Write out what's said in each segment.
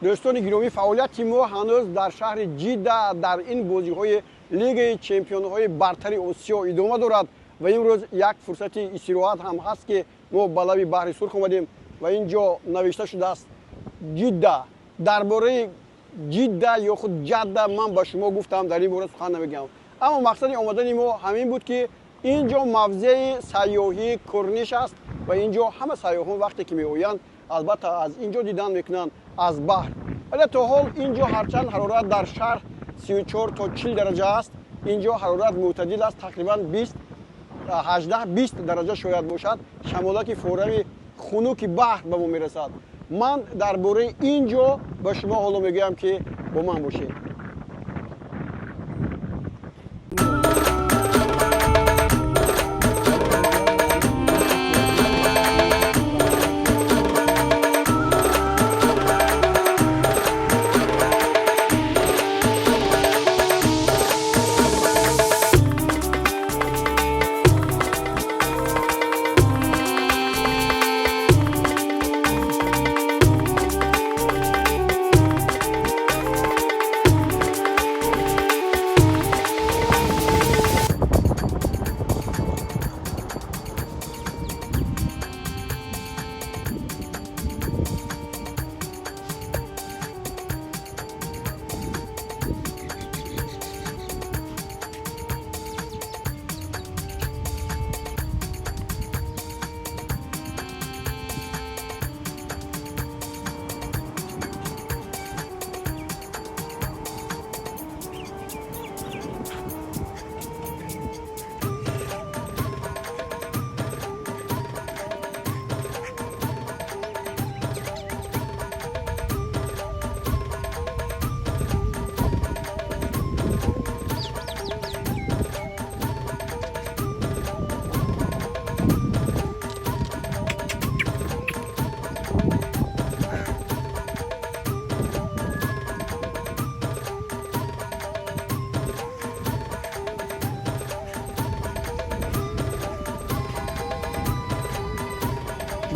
Дӯстони гиромӣ, фаъолияти мо ҳанӯз дар шаҳри Ҷидда дар ин бозиҳои Лигаи чемпионҳои бартари Осиё идома дорад ва имрӯз як фурсати истироҳат ҳам ҳаст, ки мо ба лаби баҳри Сурх омадем ва ин ҷо навишта шудааст Ҷидда. Дар бораи Ҷидда ё худ Ҷадда ман ба шумо гуфтам, дар ин бора сухан намегӯям. Аммо мақсади омадани мо ҳамин буд, ки ин ҷо мавзеи сайёҳии Курниш аст ва ин ҷо ҳама сайёҳон вақте ки меоянд, албатта аз ин ҷо дидан мекунанд аз баҳр. Вале то ҳол ин ҷо ҳарчанд ҳарорат дар шаҳр 34 то 40 дараҷа аст, ин ҷо ҳарорат мӯътадил аст, тақрибан 18-20 дараҷа шояд бошад. Шамолаки форами хунуки баҳр ба мо мерасад. Ман дар бораи ин ҷо ба шумо ҳоло мегӯям, ки бо ман бошед.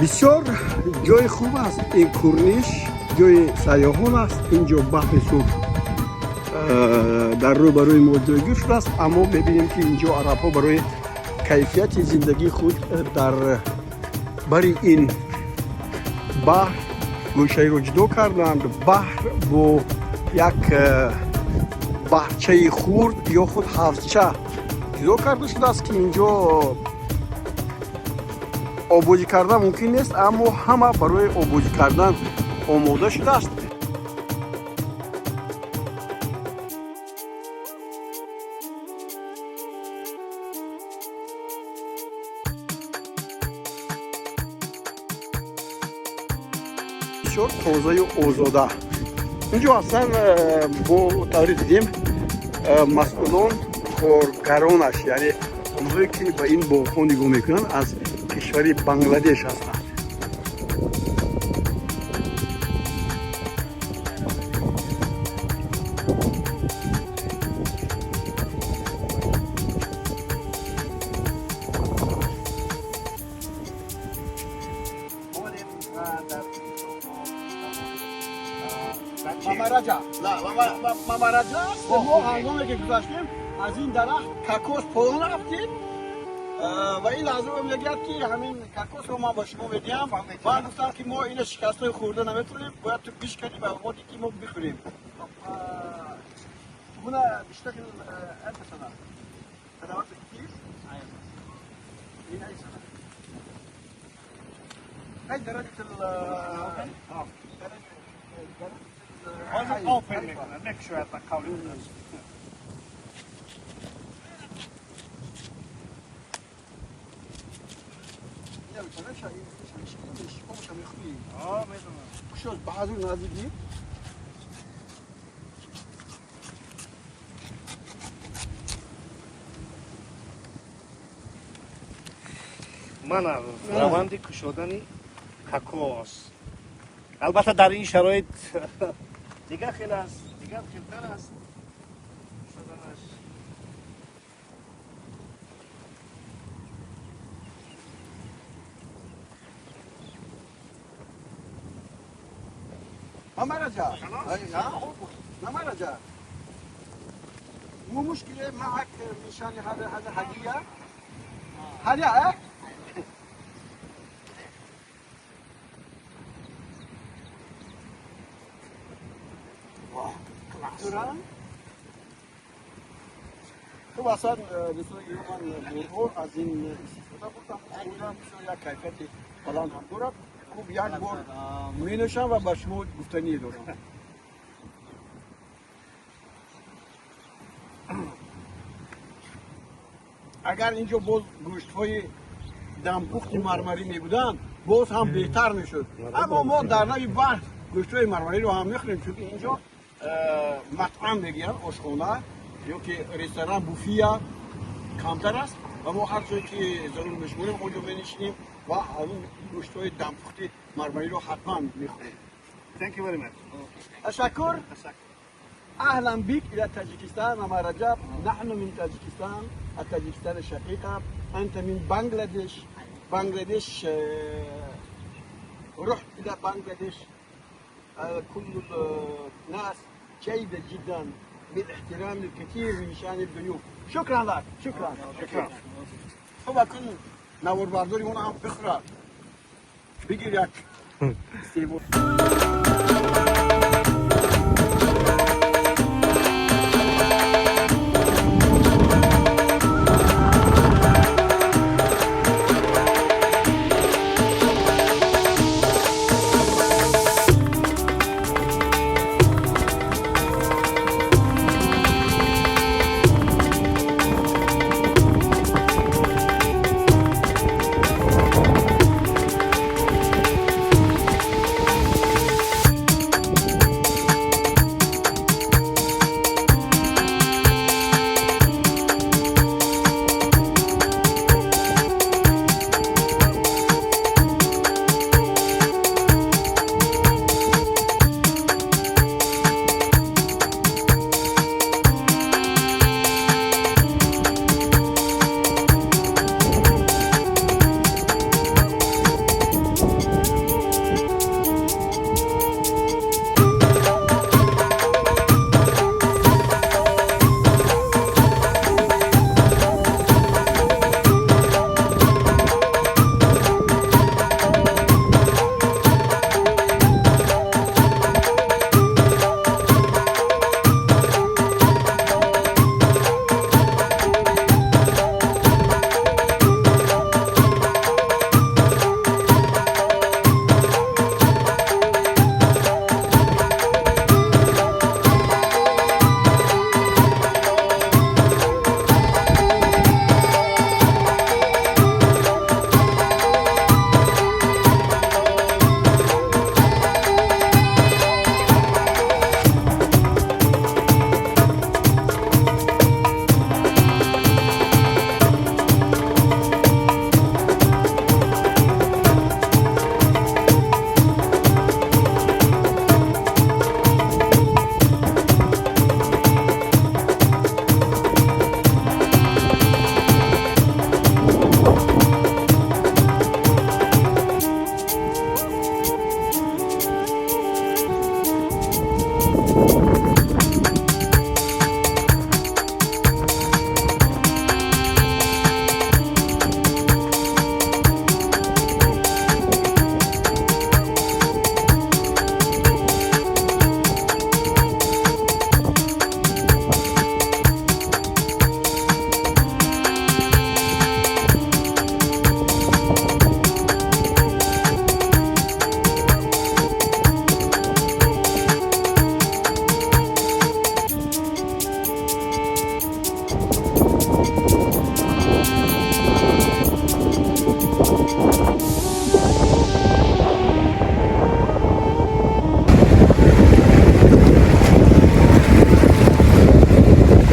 Бисёр ҷои хуб аст ин Курниш, ҷои сайёҳон аст. Ин ҷо баҳри Сурх дар рӯбарӯи мо ҷойгир шудааст, аммо мебинем, ки ин ҷо арабҳо барои кайфияти зиндагии худ дар бари ин баҳр гӯшаеро ҷудо карданд. Баҳр бо як баҳрчаи хурд ё худ ҳавзча ҷудо карда шудааст, ки ин ҷо оббозӣ кардан мумкин нест, аммо ҳама барои оббозӣ кардан омода шудааст. Бисёр тозаю озода. Инҷо аслан бо тавре дидем, масъулон, коргаронаш, яъне онҳое ки ба ин боғҳо нигоҳ мекунанд, аз кишвари Бангладеш ҳастанд. Мамараҷа, Мамараҷа аст. Мо ҳангоме ки гузаштем, аз ин дарахт кокос поён рафтем ва ин лаҳза мегӯяд, ки ҳамин кокосро ман ба шумо медиҳам. Ман гуфтам, ки мо ина шикастҳои хӯрда наметавонем, бояд ту бишканӣ ва мо ки мо бихӯрем. هنا بيشتغل ألف سنة، سنوات كتير. من أي سنة؟ هاي درجة ال درجة Open make sure that наздик. Мана раванди кушодани кокос. Албатта, дар ин шароит дигар хел аст, дигар хелтар аст кушоданаш. ماما رجب، ماما رجب، مو مشكلة معك مشان هذا هدية، هدية. خب اصلا دوستان من برغور از این استفاده بردم، خوردم، بسیار یک کیفیت بلند هم دارد. خوب یک بار می نوشم و به شما گفتنی دارم. اگر اینجا باز گوشت های دمپخت مرمری می بودند باز هم بهتر می شد، اما ما در لب بحر گوشت های مرمری رو هم می خوریم، چون اینجا مطعم میگیرن، آشخانه یا که رستوران بوفیه کمتر است و ما هر جایی که ضرور میشموریم اونجا می نشینیم و همون گوشت های دمپخت مرمری رو حتما میخوریم. Thank you very much. تشکر. اهلا بك الى تاجيكستان ماما رجب. نحن من تاجيكستان، التاجيكستان الشقيقه. انت من بنغلاديش. بنغلاديش، رحت الى بنغلاديش، كل الناس جيده جدا بالاحترام الكثير من شان الضيوف. شكرا لك، شكرا. شكرا. خب اکنون نواربرداری اون هم بخورد، بگیر یک استیبو.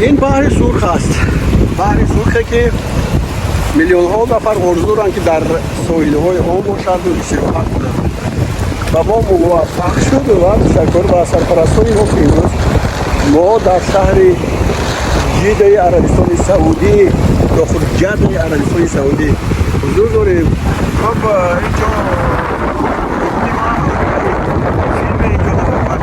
Ин Баҳри Сурх аст, Баҳри Сурхе, ки миллионҳо нафар орзу доранд, ки дар соҳилҳои он бошанду истироҳат кунанд, ва мо муваффақ шуд ва ташаккур ба сарпарастони мо, ки имрӯз мо дар шаҳри Ҷидаи Арабистони Саудӣ ё худ Ҷадаи Арабистони Саудӣ ҳузур дорем. Хоб, инҷо филме инҷо.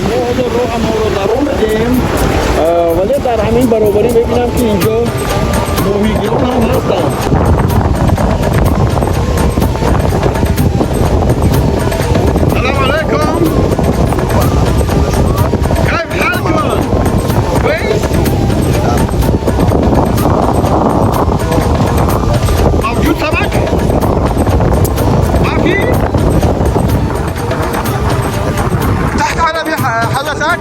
Мо ҳоло роҳамонро даромадем, вале дар ҳамин баробарӣ мебинам, ки инҷо моҳигирон ҳам ҳастанд. سلام علیکم. كيف حالكم؟ كويس؟ موجود سمك؟ ما في؟ تحت عربي حضرتك؟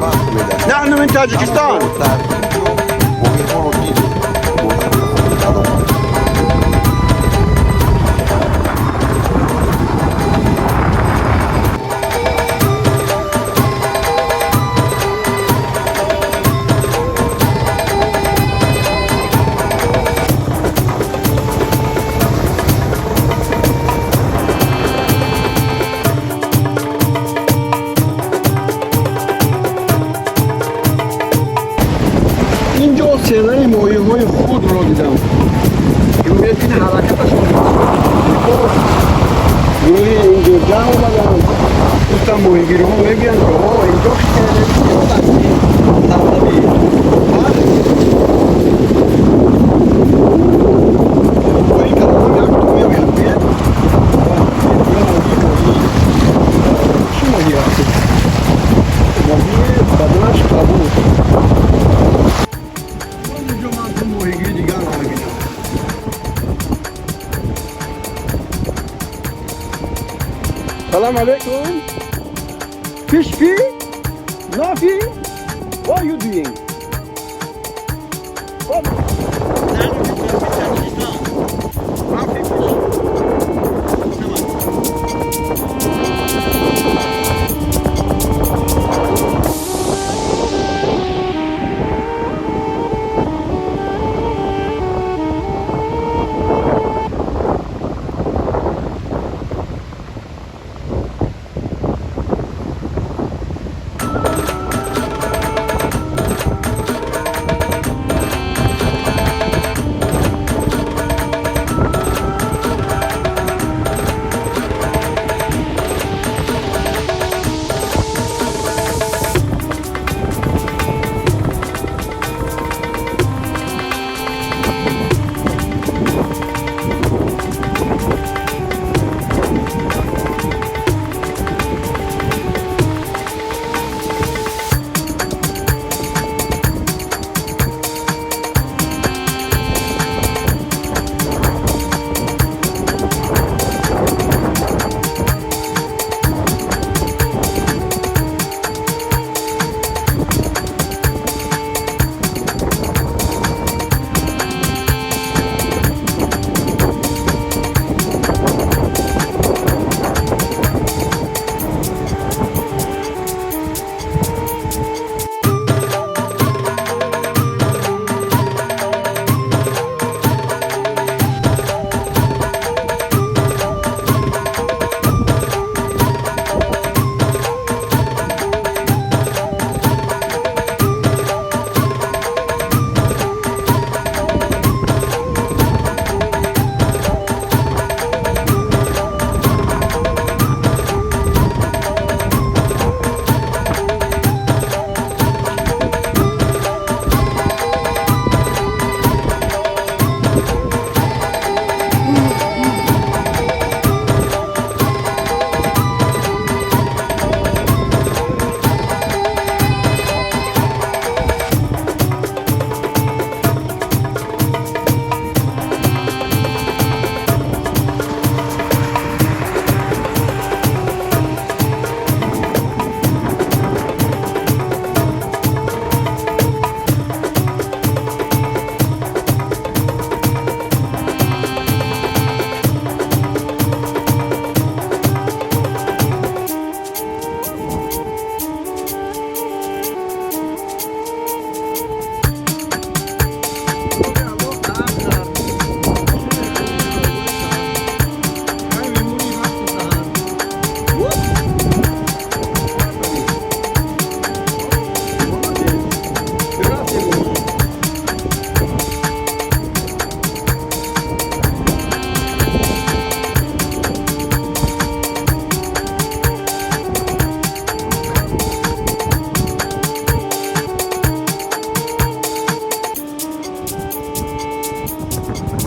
نحن من تاجكستان. Инҷо селаи моҳиҳои худро дидам. Мегӯяд, ин ҳаракаташон гурӯҳи инҷо ҷамъ омаданд. Гуфтам, моҳигириҳо мегӯянд, ки о инҷо хеле зиёд аст дар лаби баҳр. Моҳи калонам як ту меояд, гӯяд, ё моҳи, моҳи чӣ моҳӣ аст? Моҳи баданаш кабуд. Инҷо ман ду моҳигири дигарро мебинам. سلام علیکم. Fish في؟ ما في؟ What are you doing? What? ما في fish.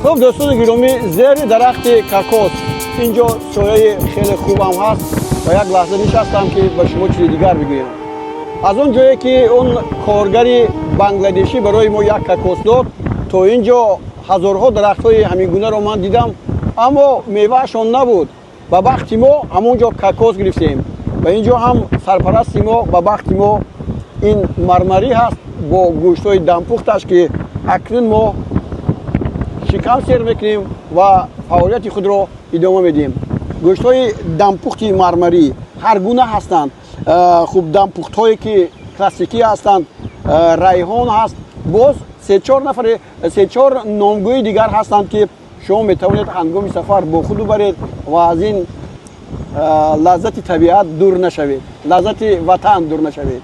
Хуб, дӯстони гиромӣ, зери дарахти кокос, инҷо сояи хеле хубам ҳаст ва як лаҳза нишастам, ки ба шумо чизи дигар бигӯям. Аз он ҷое ки он коргари бангладешӣ барои мо як кокос дод, то ин ҷо ҳазорҳо дарахтҳои ҳамин гунаро ман дидам, аммо меваашон набуд. Ба бахти мо, ҳамон ҷо кокос гирифтем ва ин ҷо ҳам сарпарасти мо, ба бахти мо, ин мармарӣ ҳаст бо гӯштҳои дампухташ, ки акнун мо шикам сер мекунем ва фаъолияти худро идома медиҳем. Гӯштҳои дампухти мармарӣ ҳар гуна ҳастанд. Хуб, дампухтҳое ки классикӣ ҳастанд, райҳон ҳаст, боз сечор нафари, сечор номгӯи дигар ҳастанд, ки шумо метавонед ҳангоми сафар бо худ бибаред ва аз ин лаззати табиат дур нашавед, лаззати ватан дур нашавед.